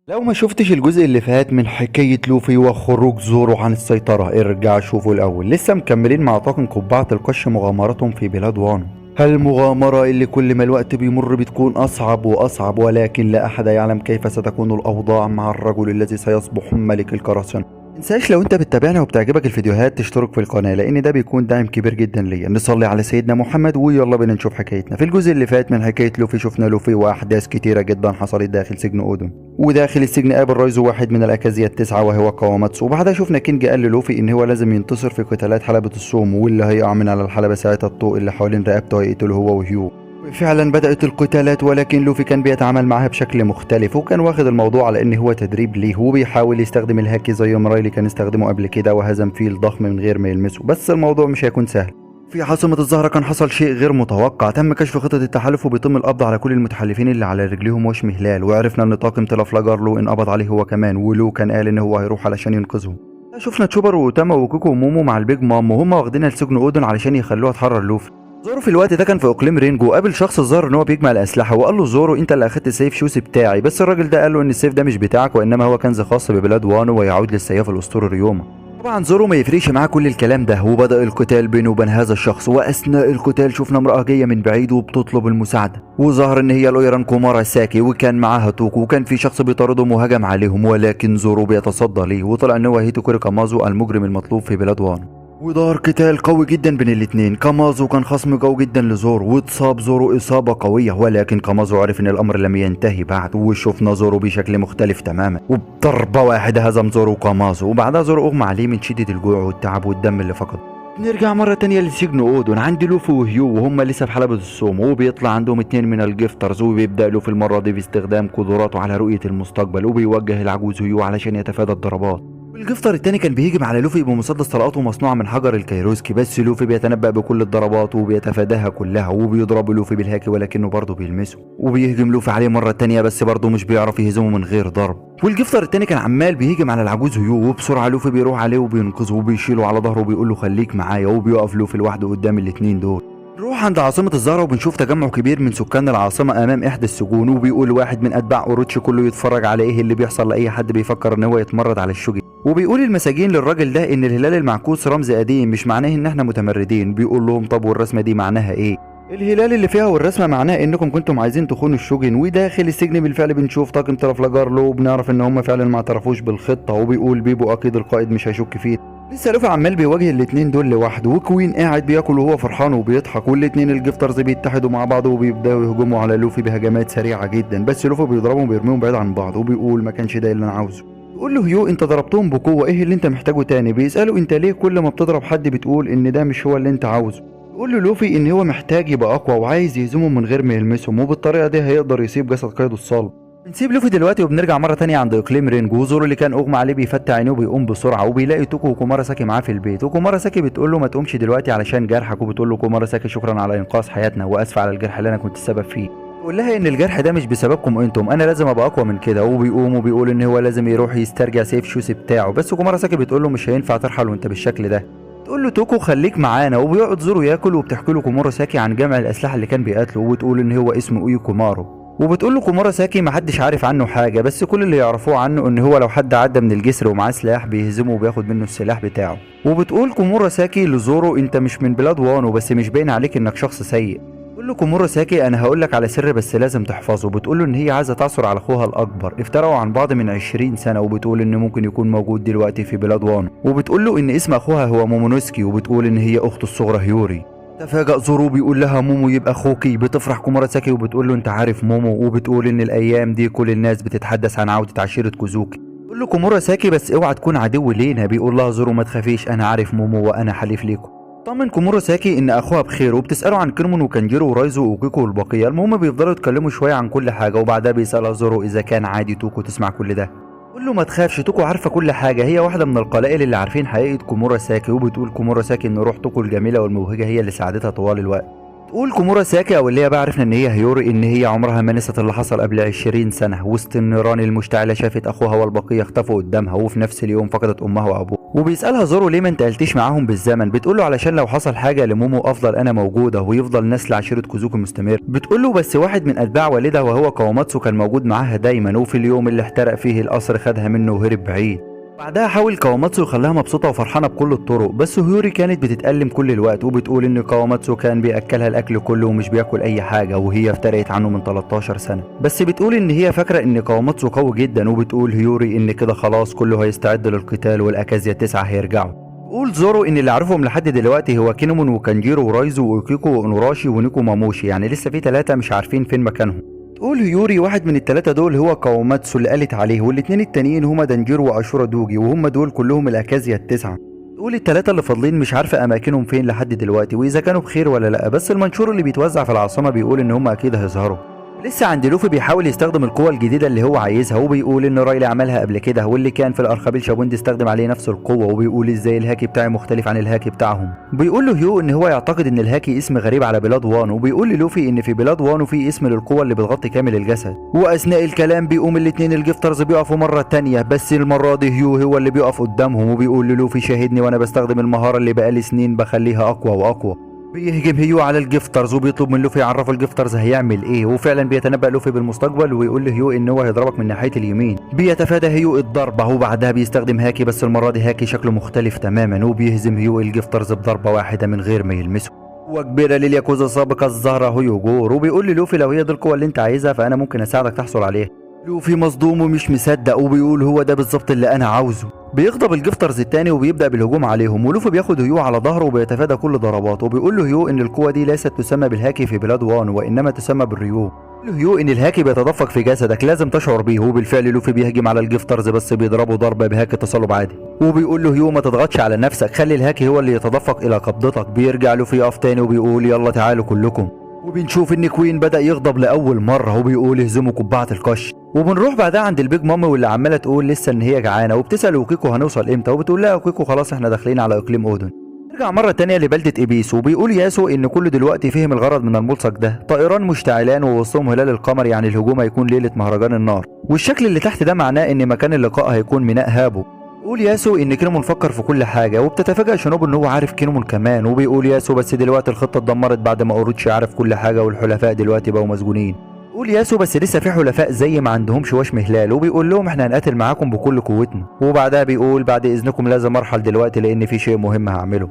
لو ما شفتش الجزء اللي فات من حكاية لوفي وخروج زورو عن السيطرة ارجع شوفه الأول. لسه مكملين مع طاقم قبعة القش مغامرتهم في بلاد وانو، هالمغامرة اللي كل ما الوقت بيمر بتكون أصعب وأصعب، ولكن لا أحد يعلم كيف ستكون الأوضاع مع الرجل الذي سيصبح ملك القراصنة. متنساش لو انت بتتابعنا وبتعجبك الفيديوهات تشترك في القناة، لان ده بيكون دعم كبير جدا ليا. نصلي على سيدنا محمد ويلا بينا نشوف حكايتنا. في الجزء اللي فات من حكاية لوفي شفنا لوفي واحداث كتيرة جدا حصلت داخل سجن اودون، وداخل السجن قابل رايزو واحد من الاكازيا التسعة وهو كاواماتسو. وبعدها شفنا كينج قال للوفي ان هو لازم ينتصر في قتالات حلبة السومو، واللي هيقع من على الحلبة ساعتها الطوق اللي حوالين رقبته هيقتله هو وهيو. فعلا بدأت القتالات، ولكن لوفي كان بيتعامل معها بشكل مختلف، وكان واخد الموضوع على ان هو تدريب ليه، وبيحاول يستخدم الهاكي زي ما رايلي كان استخدمه قبل كده وهزم فيل ضخم من غير ما يلمسه. بس الموضوع مش هيكون سهل. في عاصمة الزهرة كان حصل شيء غير متوقع، تم كشف خطة التحالف وبيتم القبض على كل المتحالفين اللي على رجليهم وشم هلال، وعرفنا ان طاقم ترافلجار لو انقبض عليه هو كمان، ولو كان قال ان هو هيروح علشان ينقذهم. شفنا تشوبر وأوتاما وكوكو ومومو مع البيج مام وهم واخدينها لسجن اودون علشان يخلوها تحرر لوفي. زورو في الوقت ده كان في اقليم رينجو، قابل شخص الظاهر ان هو بيجمع الاسلحة، وقال له زورو انت اللي اخدت سيف شوسي بتاعي، بس الراجل ده قال له ان السيف ده مش بتاعك وانما هو كنز خاص ببلاد وانو ويعود للسياف الاسطوري ريوما. طبعا زورو ما يفرقش معاه كل الكلام ده، وبدا القتال بينه وبين هذا الشخص. واثناء القتال شفنا امراة جاية من بعيد وبتطلب المساعدة، وظهر ان هي الاويران كومارا ساكي، وكان معاها توكو، وكان في شخص بيطاردهم وهجم عليهم، ولكن زورو بيتصدى ليه، وطلع ان هو هيتوكوري كامازو المجرم المطلوب في بلاد وانو. ودار قتال قوي جدا بين الاتنين. كامازو كان خصم قوي جدا لزورو، واتصاب زورو اصابة قوية، ولكن كامازو عرف ان الامر لم ينتهي بعد، وشفنا زورو بشكل مختلف تماما، وبضربة واحدة هزم زورو كامازو. وبعدها زورو اغمى عليه من شدة الجوع والتعب والدم اللي فقده. نرجع مرة تانية لسجن اودون عند لوفي وهيو وهم لسه في حلبة السومو، وبيطلع عندهم اتنين من الجيفترز، وبيبدأ لوفي المرة دي باستخدام قدراته على رؤية المستقبل، وبيوجه العجوز هيو علشان يتفادى الضربات. الجفتر التاني كان بيهجم على لوفي بمسدس طلقاته مصنوعة من حجر الكيروسكي، بس لوفي بيتنبأ بكل الضربات وبيتفاداها كلها، وبيضرب لوفي بالهاكي ولكنه برضه بيلمسه، وبيهجم لوفي عليه مرة تانية بس برضه مش بيعرف يهزمه من غير ضرب. والجفتر التاني كان عمال بيهجم على العجوز هيو، وبسرعة لوفي بيروح عليه وبينقذه وبيشيله على ظهره وبيقول له خليك معايا، وبيقف لوفي لوحده قدام الاتنين دول. نروح عند عاصمة الزهرة وبنشوف تجمع كبير من سكان العاصمة أمام إحدى السجون، وبيقول واحد من أتباع أوروتشي كله يتفرج على إيه اللي بيحصل لأي حد بيفكر إن هو يتمرد على الشوجي. وبيقول المساجين للراجل ده إن الهلال المعكوس رمز قديم مش معناه إن إحنا متمردين. بيقول لهم طب والرسمة دي معناها إيه؟ الهلال اللي فيها والرسمة معناه إنكم كنتم عايزين تخونوا الشوجن. وداخل السجن بالفعل بنشوف طاقم ترافلجار لو، وبنعرف إن هم فعلا ما اعترفوش بالخطة، وبيقول بيبو أكيد القائد مش هيشك فيه. لسه لوفي عمال بيواجه الاتنين دول لوحده، وكوين قاعد بياكل وهو فرحان وبيضحك، والاتنين الجيفترز بيتحدوا مع بعض وبيبداوا يهجموا على لوفي بهجمات سريعة جدا، بس لوفي بيضربهم وبيرميهم بعيد عن بعض، وبيقول ما كانش ده اللي انا عاوزه. بيقول له هيو انت ضربتهم بقوة، ايه اللي انت محتاجه تاني؟ بيساله انت ليه كل ما بتضرب حد بتقول ان ده مش هو اللي انت عاوزه؟ بيقول له لوفي ان هو محتاج يبقى اقوى وعايز يهزمهم من غير ما يلمسهم، وبالطريقه دي هيقدر يصيب جسد قيده الصلب. بنسيب لوفي دلوقتي وبنرجع مرة تانية عند اقليم رينجو، وزورو اللي كان اغمى عليه بيفتح عينيه وبيقوم بسرعة، وبيلاقي توكو وكومارا ساكي معاه في البيت. وكومارا ساكي بتقول له ما تقومش دلوقتي علشان جرحك، وبتقول له كومارا ساكي شكرا على انقاذ حياتنا واسف على الجرح اللي انا كنت السبب فيه. بيقول لها ان الجرح ده مش بسببكم انتم، انا لازم ابقى اقوى من كده. وبيقوم وبيقول ان هو لازم يروح يسترجع سيف شوسي بتاعه، بس كومارا ساكي بتقول له مش هينفع ترحل وانت بالشكل ده. تقول له توكو خليك معانا، وبيقعد زورو ياكل، وبتحكي له كومورا ساكي عن جمع الاسلحة اللي كان بيقاتله، وبتقول ان هو اسمه ايو كومارو. وبتقول له كومورا ساكي محدش عارف عنه حاجة، بس كل اللي يعرفوه عنه ان هو لو حد عدى من الجسر ومعاه سلاح بيهزمه وبياخد منه السلاح بتاعه. وبتقول كومورا ساكي لزورو انت مش من بلاد وانو، بس مش باين عليك انك شخص سيء. بتقول له كومورا ساكي انا هقول لك على سر بس لازم تحفظه. بتقول له ان هي عايزه تعثر على اخوها الاكبر، افترقوا عن بعض من 20 سنة، وبتقول ان ممكن يكون موجود دلوقتي في بلاد وانو، وبتقول له ان اسم اخوها هو مومونوسكي، وبتقول ان هي اخته الصغرى هيوري. تفاجأ زورو بيقول لها مومو يبقى اخوكي. بتفرح كومارا ساكي وبتقول له انت عارف مومو، وبتقول ان الايام دي كل الناس بتتحدث عن عودة عشيرة كوزوكي. بتقول له كومورا ساكي بس اوعى تكون عدو لينا. بيقول لها زورو ما تخافيش انا عارف مومو وانا حليف ليكم. طمن كومورا ساكي ان اخوها بخير، وبتساله عن كيرمون وكانجيرو ورايزو وكيكو والبقية. المهم بيفضلوا يتكلموا شوية عن كل حاجة، وبعدها بيسالها زورو اذا كان عادي توكو تسمع كل ده. بيقول له ما تخافش توكو عارفه كل حاجة، هي واحدة من القلائل اللي عارفين حقيقة كومورا ساكي. وبتقول كومورا ساكي ان روح توكو الجميلة والمبهجه هي اللي ساعدتها طوال الوقت. تقول كومورا ساكي او اللي هي بقى عرفنا ان هي هيوري ان هي عمرها ما نست اللي حصل قبل 20 سنة، وسط النيران المشتعله شافت اخوها والبقية اختفوا قدامها، وفي نفس اليوم فقدت امها وابوها. وبيسألها زورو ليه ما انتقلتيش معاهم بالزمن؟ بتقول له علشان لو حصل حاجة لمومو افضل انا موجودة ويفضل نسل عشيرة كوزوكي مستمر. بتقول له بس واحد من اتباع والدها وهو كواماتسو كان موجود معاها دايما، وفي اليوم اللي احترق فيه القصر خدها منه وهرب بعيد. بعدها حاول كواماتسو يخليها مبسوطة وفرحانة بكل الطرق، بس هيوري كانت بتتألم كل الوقت وبتقول ان كواماتسو كان بيأكلها الاكل كله ومش بياكل اي حاجة، وهي افترقت عنه من 13 سنة. بس بتقول ان هي فاكرة ان كواماتسو قوي جدا، وبتقول هيوري ان كده خلاص كله هيستعد للقتال والاكازيا 9 هيرجعوا. قول زورو ان اللي عارفهم لحد دلوقتي هو كينومون وكانجيرو ورايزو واوكيكو وانوراشي ونيكو ماموشي، يعني لسه في 3 مش عارفين فين مكانهم. تقول هيوري واحد من الثلاثة دول هو كواماتسو اللي قالت عليه، والاثنين التانيين هما دانجيرو واشورا دوجي، وهم دول كلهم الاكازيا التسعة. تقول الثلاثة اللي فاضلين مش عارفة اماكنهم فين لحد دلوقتي واذا كانوا بخير ولا لا، بس المنشور اللي بيتوزع في العاصمة بيقول ان هم اكيد هيظهروا. لسه عند لوفي بيحاول يستخدم القوة الجديدة اللي هو عايزها، وبيقول ان رايلي عملها قبل كده واللي كان في الارخبيل شابوندي استخدم عليه نفس القوة، وبيقول ازاي الهاكي بتاعي مختلف عن الهاكي بتاعهم. بيقول له هيو ان هو يعتقد ان الهاكي اسم غريب على بلاد وانو، وبيقول للوفي ان في بلاد وانو في اسم للقوة اللي بتغطي كامل الجسد. واثناء الكلام بيقوم الاتنين ال Gifters بيقفوا مرة تانية، بس المرة دي هيو هو اللي بيقف قدامهم وبيقول للوفي شاهدني وانا بستخدم المهارة اللي بقالي سنين بخليها اقوى واقوى. بيهجم هيو على ال Gifters وبيطلب من لوفي يعرفه ال Gifters هيعمل ايه، وفعلا بيتنبأ لوفي بالمستقبل ويقول لهيو ان هو هيضربك من ناحية اليمين. بيتفادى هيو الضربة وبعدها بيستخدم هاكي، بس المرة دي هاكي شكله مختلف تماما، وبيهزم هيو ال Gifters بضربة واحدة من غير ما يلمسه. وكبيرة للياكوزا السابقة الزهرة هيو جور، وبيقول للوفي لو هي دي القوة اللي انت عايزها فانا ممكن اساعدك تحصل عليها. لوفي مصدوم ومش مصدق وبيقول هو ده بالظبط اللي انا عاوزه. بيغضب ال Gifters التاني وبيبدأ بالهجوم عليهم، ولوفي بياخد هيو على ظهره وبيتفادى كل ضرباته، وبيقول له هيو ان القوة دي ليست تسمى بالهاكي في بلاد وانو وانما تسمى بالريو. بيقول له هيو ان الهاكي بيتدفق في جسدك لازم تشعر بيه، وبالفعل لوفي بيهجم على ال Gifters بس بيضربه ضربة بهاكي تصلب عادي، وبيقول له هيو ما تضغطش على نفسك خلي الهاكي هو اللي يتدفق الى قبضتك. بيرجع لوفي يقف تاني وبيقول يلا تعالوا كلكم. وبنشوف ان كوين بدأ يغضب لأول مرة وبيقول اهزموا قبعة القش. وبنروح بعدها عند البيج مامي واللي عمالة تقول لسه ان هي جعانة، وبتسأل اوكيكو هنوصل امتى، وبتقول لها اوكيكو خلاص احنا داخلين على اقليم اودن. نرجع مرة تانية لبلدة إبيسو، وبيقول ياسو إن كل دلوقتي فهم الغرض من الملصق ده، طائران مشتعلان ووسطهم هلال القمر، يعني الهجوم هيكون ليلة مهرجان النار، والشكل اللي تحت ده معناه إن مكان اللقاء هيكون ميناء هابو. بيقول ياسو ان كينومون فكر في كل حاجة، وبتتفاجأ شينوبو ان هو عارف كينومون كمان، وبيقول ياسو بس دلوقتي الخطة اتدمرت بعد ما اوروتشي عرف كل حاجة والحلفاء دلوقتي بقوا مسجونين. بيقول ياسو بس لسه في حلفاء زي ما عندهمش وشم هلال، وبيقول لهم احنا هنقاتل معاكم بكل قوتنا. وبعدها بيقول بعد اذنكم لازم ارحل دلوقتي لان في شيء مهم هعمله.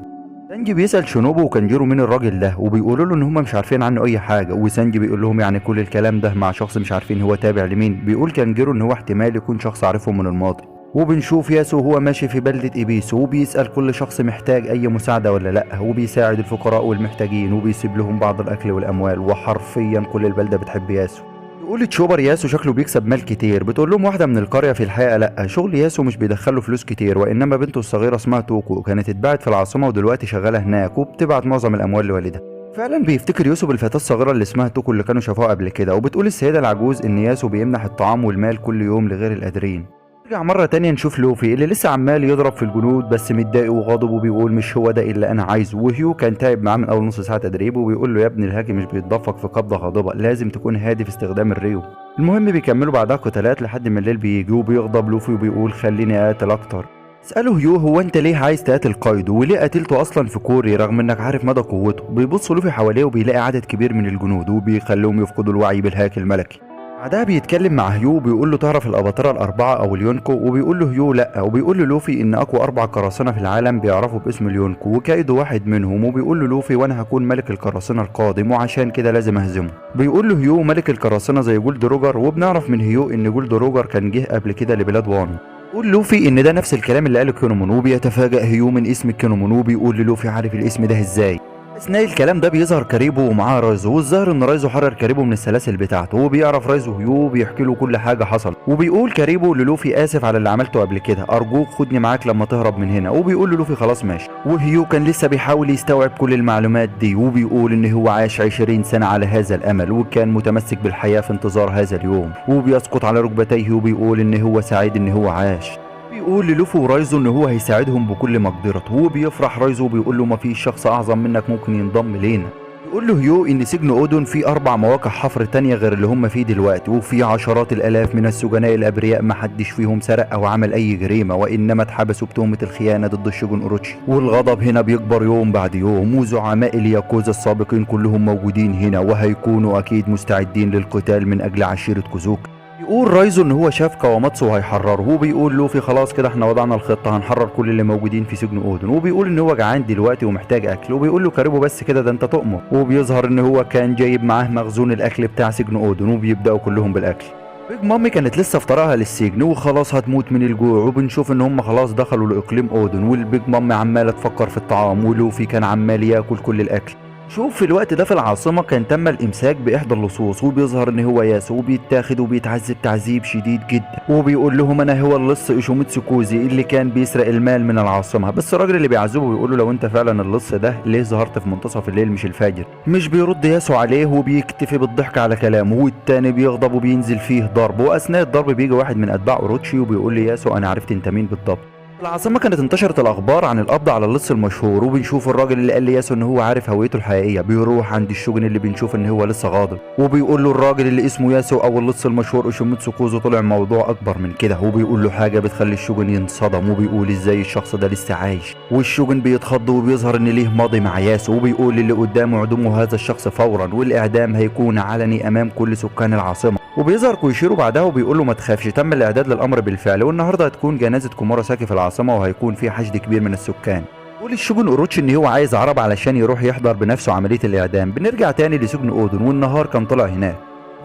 سانجي بيسأل شينوبو وكانجيرو مين الراجل ده، وبيقولوا له ان هم مش عارفين عنه اي حاجة. وسانجي بيقول لهم يعني كل الكلام ده مع شخص مش عارفين هو تابع لمين. بيقول كانجيرو ان هو احتمال يكون شخص عارفه من الماضي. وبنشوف ياسو وهو ماشي في بلدة إبيسو وبيسأل كل شخص محتاج أي مساعدة ولا لأ، وبيساعد الفقراء والمحتاجين وبيسيب لهم بعض الأكل والأموال، وحرفيا كل البلدة بتحب ياسو. يقول تشوبر ياسو شكله بيكسب مال كتير. بتقول لهم واحدة من القرية في الحقيقة لأ، شغل ياسو مش بيدخله فلوس كتير، وإنما بنته الصغيرة اسمها توكو كانت اتباعت في العاصمة ودلوقتي شغالة هناك وبتبعت معظم الأموال لوالدها. فعلا بيفتكر يوسف الفتاة الصغيرة اللي اسمها توكو اللي كانوا شافوها قبل كده. وبتقول السيدة العجوز إن ياسو بيمنح الطعام والمال كل يوم لغير القادرين. نرجع مرة تانية نشوف لوفي اللي لسه عمال يضرب في الجنود بس متضايق وغاضب وبيقول مش هو ده اللي انا عايزه. وهيو كان تعب معاه من اول نص ساعة تدريب وبيقول له يا ابني الهاكي مش بيتدفق في قبضة غاضبة، لازم تكون هادي في استخدام الريو. المهم بيكملوا بعدها قتالات لحد ما الليل بيجي، وبيغضب لوفي وبيقول خليني اقاتل اكتر. اسأله هيو هو انت ليه عايز تقاتل قايدو وليه قتلته اصلا في كوري رغم انك عارف مدى قوته. بيبص لوفي حواليه وبيلاقي عدد كبير من الجنود وبيخليهم يفقدوا الوعي بالهاكي الملكي. بعدها بيتكلم مع هيو وبيقول له تعرف الاباطره الاربعة او اليونكو، وبيقول له هيو لا، وبيقول له لوفي ان اقوى 4 قراصنة في العالم بيعرفوا باسم اليونكو وكايدو واحد منهم، وبيقول له لوفي وانا هكون ملك القراصنة القادم وعشان كده لازم اهزمه. بيقول له هيو ملك القراصنة زي جولد روجر، وبنعرف من هيو ان جولد روجر كان جه قبل كده لبلاد وانو. بيقول لوفي ان ده نفس الكلام اللي قاله كينومون، وبيتفاجأ هيو من اسم كينومون وبيقول للوفي عارف الاسم ده ازاي. اثناء الكلام ده بيظهر كاريبو ومعاه رايزو، والظاهر ان رايزو حرر كاريبو من السلاسل بتاعته، وبيعرف رايزو هيو وبيحكي له كل حاجة حصل. وبيقول كاريبو للوفي اسف على اللي عملته قبل كده، ارجوك خدني معاك لما تهرب من هنا، وبيقول للوفي خلاص ماشي. وهيو كان لسه بيحاول يستوعب كل المعلومات دي، وبيقول ان هو عاش 20 سنة على هذا الامل وكان متمسك بالحياة في انتظار هذا اليوم، وبيسقط على ركبتيه وبيقول ان هو سعيد ان هو عاش. بيقول للوفي ورايزو ان هو هيساعدهم بكل مقدرته، وبيفرح رايزو وبيقول له مفيش شخص اعظم منك ممكن ينضم لينا. يقول له هيو ان سجن اودون فيه 4 مواقع حفر تانية غير اللي هم فيه دلوقتي، وفي عشرات الالاف من السجناء الابرياء ما حدش فيهم سرق او عمل اي جريمة، وانما اتحبسوا بتهمه الخيانة ضد الشوجون اوروتشي. والغضب هنا بيكبر يوم بعد يوم، وزعماء الياكوزا السابقين كلهم موجودين هنا وهيكونوا اكيد مستعدين للقتال من اجل عشيره كوزوكا. بيقول رايزو ان هو شاف كواماتسو وهيحرره، وبيقول لوفي خلاص كده احنا وضعنا الخطة، هنحرر كل اللي موجودين في سجن اودن. وبيقول ان هو جعان دلوقتي ومحتاج اكل، وبيقول له كاريبو بس كده ده انت تؤمر. وبيظهر ان هو كان جايب معاه مخزون الاكل بتاع سجن اودن، وبيبداوا كلهم بالاكل. بيج مامي كانت لسه في طريقها للسجن وخلاص هتموت من الجوع، وبنشوف ان هم خلاص دخلوا لاقليم اودن، والبيج مامي عماله تفكر في الطعام، ولوفي كان عمال ياكل كل الاكل. شوف في الوقت ده في العاصمة كان تم الإمساك بإحدى اللصوص، وبيظهر إن هو ياسو، وبيتاخد وبيتعذب تعذيب شديد جدا، وبيقول لهم أنا هو اللص إيشوميتسو كوزي اللي كان بيسرق المال من العاصمة. بس الراجل اللي بيعذبه بيقول له لو أنت فعلا اللص ده ليه ظهرت في منتصف الليل مش الفجر؟ مش بيرد ياسو عليه وبيكتفي بالضحك على كلامه، والتاني بيغضب وبينزل فيه ضرب. وأثناء الضرب بيجي واحد من أتباع أوروتشي وبيقول لياسو أنا عرفت أنت مين بالضبط. العاصمة كانت انتشرت الأخبار عن القبض على اللص المشهور، وبنشوف الراجل اللي قال لياسو إن هو عارف هويته الحقيقية بيروح عند الشوجن اللي بنشوف إن هو لسه غاضب، وبيقول له الراجل اللي اسمه ياسو أو اللص المشهور أوشيميتسو كوزو طلع موضوع أكبر من كده، وبيقول له حاجة بتخلي الشوجن ينصدم، وبيقول إزاي الشخص ده لسه عايش. والشوجن بيتخض وبيظهر إن ليه ماضي مع ياسو، وبيقول للي قدامه اعدموا هذا الشخص فورا، والإعدام هيكون علني أمام كل سكان العاصمة. وبيظهر كويشيرو بعدها وبيقول له ما تخافش، تم الاعداد للامر بالفعل، والنهارده هتكون جنازه كومورا ساكي في العاصمة، وهيكون في حشد كبير من السكان. بيقول الشوجن اوروتشي ان هو عايز عرب علشان يروح يحضر بنفسه عملية الاعدام. بنرجع تاني لسجن اودون، والنهار كان طلع هناك.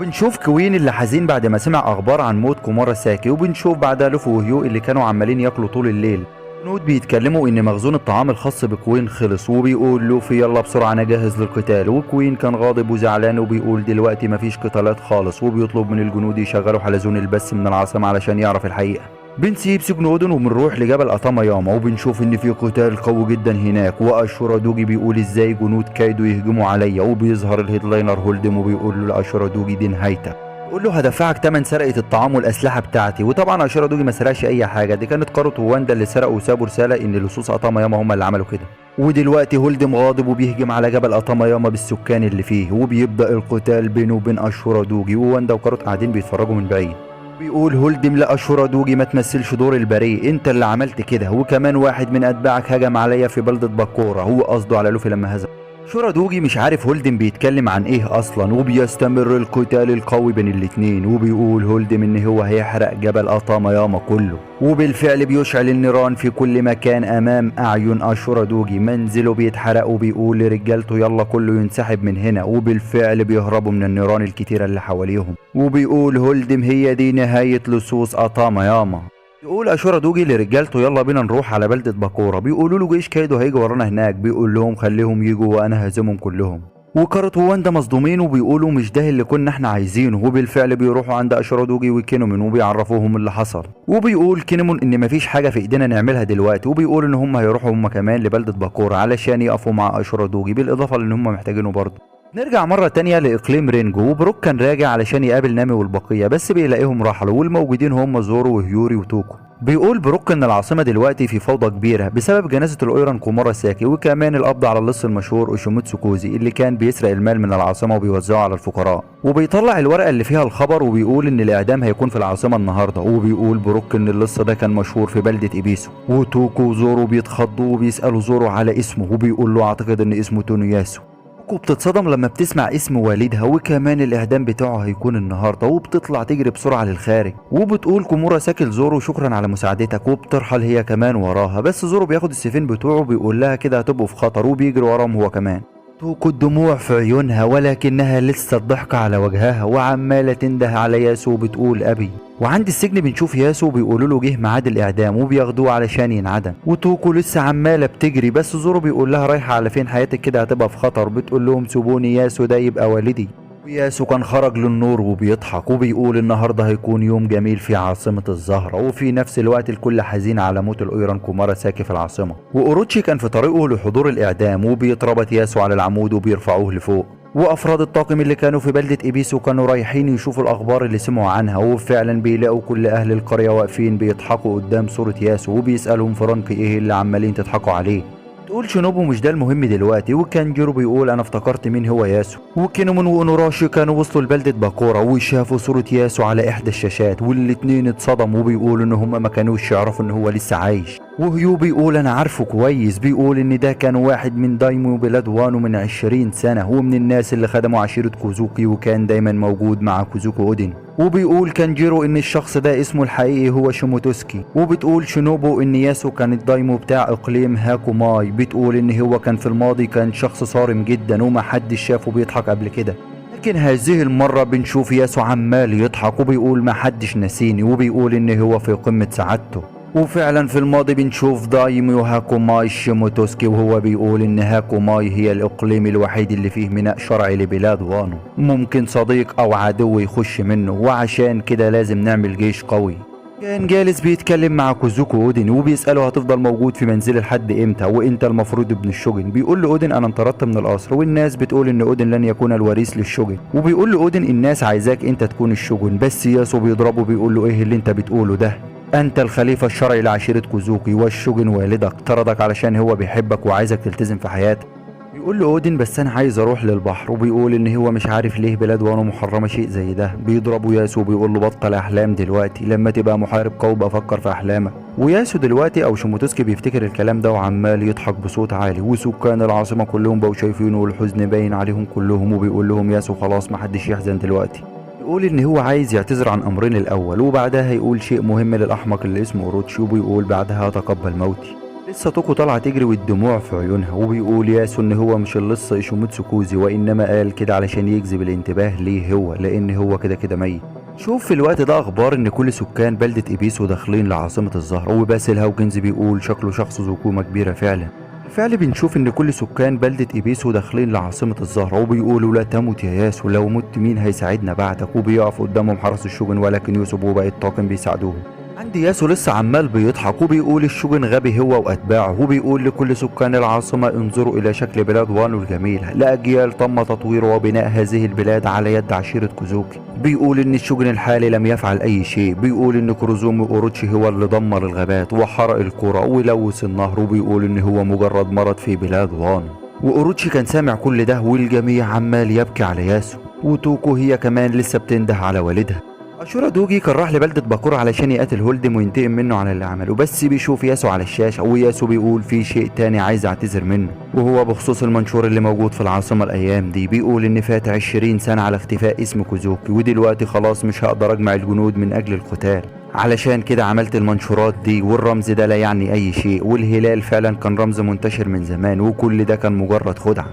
بنشوف كوين اللي حزين بعد ما سمع اخبار عن موت كومورا ساكي، وبنشوف بعدها لوفي وهيو اللي كانوا عمالين ياكلوا طول الليل. جنود بيتكلموا ان مخزون الطعام الخاص بكوين خلص، وبيقول لوفي يلا بسرعة انا جاهز للقتال. وكوين كان غاضب وزعلان وبيقول دلوقتي مفيش قتالات خالص، وبيطلب من الجنود يشغلوا حلزون البث من العاصمة علشان يعرف الحقيقة. بنسيب سجن اودن وبنروح لجبل اتاماياما، وبنشوف ان في قتال قوي جدا هناك، واشورا دوجي بيقول ازاي جنود كايدو يهجموا عليا، وبيظهر ال headliner هولدم وبيقول له لاشورا دوجي دي نهايتك، بيقول له هدفعك تمن سرقه الطعام والاسلحة بتاعتي. وطبعا اشورا دوجي ما سرقش اي حاجة، دي كانت كاروت وواندا اللي سرقوا وسابوا رسالة ان لصوص اتاماياما هم اللي عملوا كده. ودلوقتي هولدم غاضب وبيهجم على جبل اتاماياما بالسكان اللي فيه، وبيبدا القتال بينه وبين اشورا دوجي، وواندا وكاروت قاعدين بيتفرجوا من بعيد. بيقول هولدم لاشورا دوجي ما تمثلش دور البريء، انت اللي عملت كده، وكمان واحد من اتباعك هجم عليا في بلده باكورا، هو قصده على لوفي لما هزم. شورا دوجي مش عارف هولدم بيتكلم عن ايه اصلا، وبيستمر القتال القوي بين الاتنين، وبيقول هولدم ان هو هيحرق جبل اتاماياما كله، وبالفعل بيشعل النيران في كل مكان امام اعين اشورا دوجي. منزله بيتحرق وبيقول لرجالته يلا كله ينسحب من هنا، وبالفعل بيهربوا من النيران الكتيرة اللي حواليهم. وبيقول هولدم هي دي نهاية لصوص اتاماياما. يقول اشورا دوجي لرجالته يلا بينا نروح على بلدة باكورا، بيقولوا له جيش كايدو هيجي ورانا هناك، بيقول لهم خليهم يجوا وانا هزمهم كلهم. وكاروت وواندا مصدومين وبيقولوا مش ده اللي كنا احنا عايزينه، وبالفعل بيروحوا عند اشورا دوجي وكينومون وبيعرفوهم اللي حصل. وبيقول كينومون ان مفيش حاجة في ايدينا نعملها دلوقتي، وبيقول ان هم هيروحوا هم كمان لبلدة باكورا علشان يقفوا مع اشورا دوجي، بالاضافة لان هم محتاجينه برضه. نرجع مرة تانية لإقليم رينجو، وبروك كان راجع علشان يقابل نامي والبقية، بس بيلاقيهم رحلوا والموجودين هم زورو وهيوري وتوكو. بيقول بروك ان العاصمة دلوقتي في فوضى كبيرة بسبب جنازة الاويران كومورا ساكي، وكمان القبض على اللص المشهور اوشيميتسو كوزي اللي كان بيسرق المال من العاصمة وبيوزعه على الفقراء. وبيطلع الورقة اللي فيها الخبر وبيقول ان الاعدام هيكون في العاصمة النهاردة. وبيقول بروك ان اللص ده كان مشهور في بلدة ايبيسو. وتوكو وزورو بيتخضوا وبيسألوا زورو على اسمه، وبيقول له اعتقد ان اسمه تونياسو. وبتتصدم لما بتسمع اسم والدها، وكمان الاعدام بتاعه هيكون النهارده، وبتطلع تجري بسرعة للخارج. وبتقول كومورا ساكي لزورو شكرا على مساعدتك، وبترحل هي كمان وراها، بس زورو بياخد السيفين بتوعه بيقول لها كده هتبقوا في خطر، وبيجري وراهم هو كمان. توكو الدموع في عيونها ولكنها لسه الضحكة على وجهها، وعمالة تنده على ياسو وبتقول أبي. وعند السجن بنشوف ياسو بيقولوا له جه ميعاد الاعدام وبياخدوه علشان ينعدم. وتوكو لسه عماله بتجري، بس زورو بيقول لها رايحة على فين، حياتك كده هتبقى في خطر. بتقول لهم سيبوني ياسو ده يبقى والدي. وياسو كان خرج للنور وبيضحك وبيقول النهارده هيكون يوم جميل في عاصمة الزهرة. وفي نفس الوقت الكل حزين على موت الاويران كومارا ساكي في العاصمة. واوروتشي كان في طريقه لحضور الاعدام، وبيتربط ياسو على العمود وبيرفعوه لفوق. وافراد الطاقم اللي كانوا في بلدة ايبيسو كانوا رايحين يشوفوا الاخبار اللي سمعوا عنها، وفعلا بيلاقوا كل اهل القرية واقفين بيضحكوا قدام صورة ياسو، وبيسألهم فرانك ايه اللي عمالين تضحكوا عليه. تقول شينوبو مش ده المهم دلوقتي. وكانجيرو بيقول انا افتكرت مين هو ياسو. وكينومون وأونوراشي كانوا وصلوا لبلدة باكورا وشافوا صورة ياسو على احدى الشاشات، والاتنين اتصدموا وبيقولوا ان هم ما كانوش يعرفوا ان هو لسه عايش. وهيو بيقول انا عارفه كويس، بيقول ان ده كان واحد من دايمو بلاد وانو من 20 سنة، ومن الناس اللي خدموا عشيرة كوزوكي، وكان دايما موجود مع كوزوكي اودين. وبيقول كانجيرو ان الشخص ده اسمه الحقيقي هو شيموتوسكي. وبتقول شينوبو ان ياسو كان الدايمو بتاع اقليم هاكوماي، بتقول ان هو كان في الماضي كان شخص صارم جدا ومحدش شافه بيضحك قبل كده، لكن هذه المرة بنشوف ياسو عمال يضحك وبيقول محدش نسيني، وبيقول ان هو في قمة سعادته. وفعلا في الماضي بنشوف دايميو هاكوماي شيموتوسكي وهو بيقول ان هاكوماي هي الاقليم الوحيد اللي فيه ميناء شرعي لبلاد وانو، ممكن صديق او عدو يخش منه، وعشان كده لازم نعمل جيش قوي. كان جالس بيتكلم مع كوزوكو اودين وبيسأله هتفضل موجود في منزلي لحد امتى وانت المفروض ابن الشوجن. بيقول له اودين انا انطردت من القصر، والناس بتقول ان اودين لن يكون الوريث للشوجن، وبيقول له اودين الناس عايزاك انت تكون الشوجن، بس ياسو بيضربه بيقول له ايه اللي انت بتقوله ده، انت الخليفة الشرعي لعشيرة كوزوكي والشوجن والدك طردك علشان هو بيحبك وعايزك تلتزم في حياتك. بيقول له اودين بس انا عايز اروح للبحر، وبيقول ان هو مش عارف ليه بلاد وانو محرمة شيء زي ده. بيضربه ياسو وبيقول له بطل احلام دلوقتي، لما تبقى محارب قوي بفكر في احلامك. وياسو دلوقتي او شيموتوسكي بيفتكر الكلام ده وعمال يضحك بصوت عالي، وسكان العاصمة كلهم بقوا شايفينه والحزن باين عليهم كلهم، وبيقول لهم ياسو خلاص محدش يحزن دلوقتي. بيقول ان هو عايز يعتذر عن امرين الاول، وبعدها هيقول شيء مهم للاحمق اللي اسمه اوروتشي، وبيقول بعدها اتقبل موتي. لسه توكو طالعه تجري والدموع في عيونها، وبيقول ياسو ان هو مش اللص ايشوميتسو كوزي، وانما قال كده علشان يجذب الانتباه ليه هو، لان هو كده كده ميت. شوف في الوقت ده اخبار ان كل سكان بلدة ايبيسو داخلين لعاصمة الزهر، وباسل هاوكنز بيقول شكله شخص ذو قيمة كبيرة فعلا. بالفعل بنشوف ان كل سكان بلدة ايبيسو داخلين لعاصمة الزهرة وبيقولوا لا تموت يا ياسو، لو مت مين هيساعدنا بعدك، وبيقف قدامهم حرس الشوجن، ولكن يوسف وباقي الطاقم بيساعدوهم. عند ياسو لسه عمال بيضحك وبيقول الشوجن غبي هو واتباعه، وبيقول لكل سكان العاصمة انظروا الى شكل بلاد وانو الجميلة، لأجيال تم تطوير وبناء هذه البلاد على يد عشيرة كوزوكي. بيقول ان الشوجن الحالي لم يفعل اي شيء، بيقول ان كوروزومي اوروتشي هو اللي دمر الغابات وحرق القرى ولوث النهر، وبيقول ان هو مجرد مرض في بلاد وانو. واوروتشي كان سامع كل ده والجميع عمال يبكي على ياسو، وتوكو هي كمان لسه بتنده على والدها. اشورا دوجي كان راح لبلدة باكورا علشان يقاتل هولدم وينتقم منه على اللي عمله، بس بيشوف ياسو على الشاشة، وياسو بيقول في شيء تاني عايز اعتذر منه، وهو بخصوص المنشور اللي موجود في العاصمة الايام دي. بيقول ان فات 20 سنة على اختفاء اسم كوزوكي، ودلوقتي خلاص مش هقدر اجمع الجنود من اجل القتال، علشان كده عملت المنشورات دي، والرمز ده لا يعني اي شيء، والهلال فعلا كان رمز منتشر من زمان، وكل ده كان مجرد خدعة.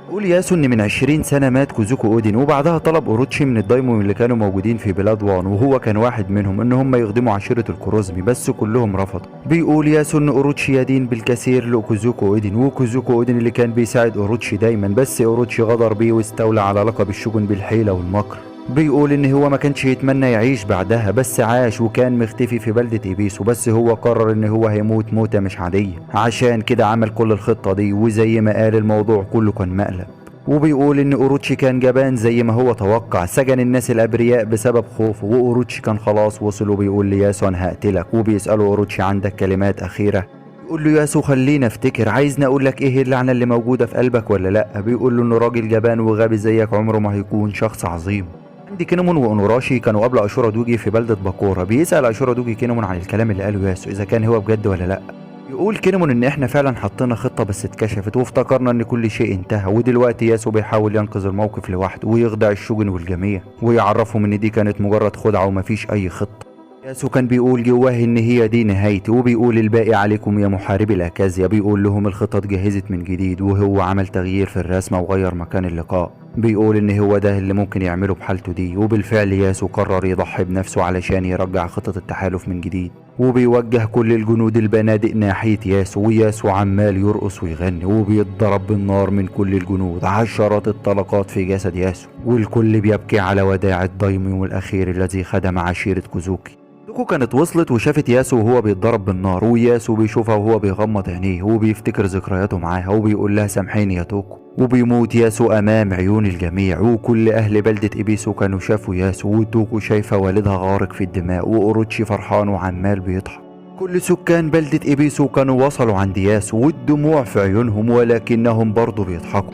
يقول ياسو ان من 20 سنة مات كوزوكو اودين، وبعدها طلب اوروتشي من الدايمو اللي كانوا موجودين في بلاد وانو وهو كان واحد منهم ان هم يخدموا عشيرة الكوروزمي، بس كلهم رفضوا. بيقول ياسو ان اوروتشي يدين بالكثير لكوزوكو اودين، وكوزوكو اودين اللي كان بيساعد اوروتشي دايما، بس اوروتشي غدر بيه واستولى على لقب الشوجن بالحيلة والمكر. بيقول ان هو ما كانش يتمنى يعيش بعدها، بس عاش وكان مختفي في بلدة ايبيسو، بس هو قرر ان هو هيموت موتة مش عادية، عشان كده عمل كل الخطة دي، وزي ما قال الموضوع كله كان مقلب. وبيقول ان اوروتشي كان جبان زي ما هو توقع، سجن الناس الابرياء بسبب خوفه، واوروتشي كان خلاص وصل، وبيقول لياسو انا هقتلك، وبيسأله اوروتشي عندك كلمات اخيرة؟ بيقول له ياسو خلينا افتكر، عايزني اقول لك ايه اللعنة اللي موجودة في قلبك ولا لا؟ بيقول له انه راجل جبان وغبي زيك عمره ما هيكون شخص عظيم. عند كينومون وأونوراشي كانوا قبل أشورا دوجي في بلدة باكورا. بيسأل أشورا دوجي كينومون عن الكلام اللي قاله ياسو إذا كان هو بجد ولا لأ. يقول كينومون إن إحنا فعلا حطينا خطة بس اتكشفت، وافتكرنا إن كل شيء انتهى، ودلوقتي ياسو بيحاول ينقذ الموقف لوحده ويخدع الشوجن والجميع ويعرفهم إن دي كانت مجرد خدعة ومفيش أي خطة. ياسو كان بيقول جواه إن هي دي نهايتي، وبيقول الباقي عليكم يا محاربي الأكازيا. بيقول لهم الخطة اتجهزت من جديد، وهو عمل تغيير في الرسمة وغير مكان اللقاء. بيقول ان هو ده اللي ممكن يعمله بحالته دي، وبالفعل ياسو قرر يضحي بنفسه علشان يرجع خطة التحالف من جديد، وبيوجه كل الجنود البنادق ناحية ياسو، وياسو عمال يرقص ويغني وبيتضرب بالنار من كل الجنود، عشرات الطلقات في جسد ياسو، والكل بيبكي على وداع الدايميو الأخير الذي خدم عشيرة كوزوكي. توكو كانت وصلت وشافت ياسو وهو بيتضرب بالنار، وياسو بيشوفها وهو بيغمض عينيه وبيفتكر ذكرياته معاها وبيقول لها سامحيني يا توكو. وبيموت ياسو امام عيون الجميع، وكل اهل بلدة ايبيسو كانوا شافوا ياسو، وتوكو شايفة والدها غارق في الدماء، واوروتشي فرحان وعمال بيضحك. كل سكان بلدة إيبيسو كانوا وصلوا عند ياسو والدموع في عيونهم، ولكنهم برضو بيضحكوا.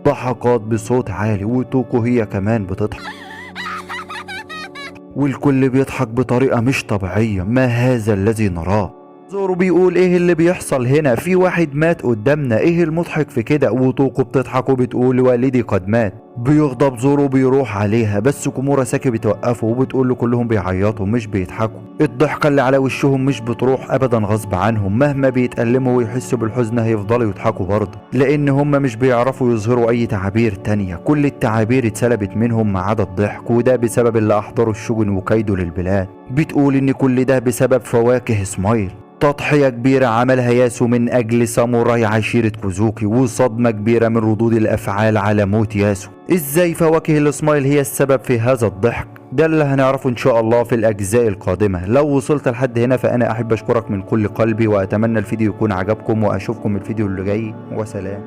ضحكات بصوت عالي، وتوكو هي كمان بتضحك، والكل بيضحك بطريقة مش طبيعية. ما هذا الذي نراه؟ زورو بيقول ايه اللي بيحصل هنا؟ في واحد مات قدامنا، ايه المضحك في كده؟ وتوكو بتضحك وبتقول والدي قد مات. بيغضب زورو بيروح عليها، بس كومورا ساكي بتوقفه وبتقول له كلهم بيعيطوا مش بيضحكوا، الضحكة اللي على وشهم مش بتروح ابدا غصب عنهم، مهما بيتألموا ويحسوا بالحزن هيفضلوا يضحكوا برضه، لان هم مش بيعرفوا يظهروا اي تعابير تانية، كل التعابير اتسلبت منهم ما عدا الضحك، وده بسبب اللي احضره الشوجن وكيده للبلاد. بتقول ان كل ده بسبب فواكه سمايل، تضحية كبيرة عملها ياسو من أجل ساموراي عشيرة كوزوكي، وصدمة كبيرة من ردود الأفعال على موت ياسو. إزاي فواكه السمايل هي السبب في هذا الضحك؟ ده اللي هنعرفه إن شاء الله في الأجزاء القادمة. لو وصلت لحد هنا فأنا أحب أشكرك من كل قلبي، وأتمنى الفيديو يكون عجبكم، وأشوفكم الفيديو اللي جاي، وسلام.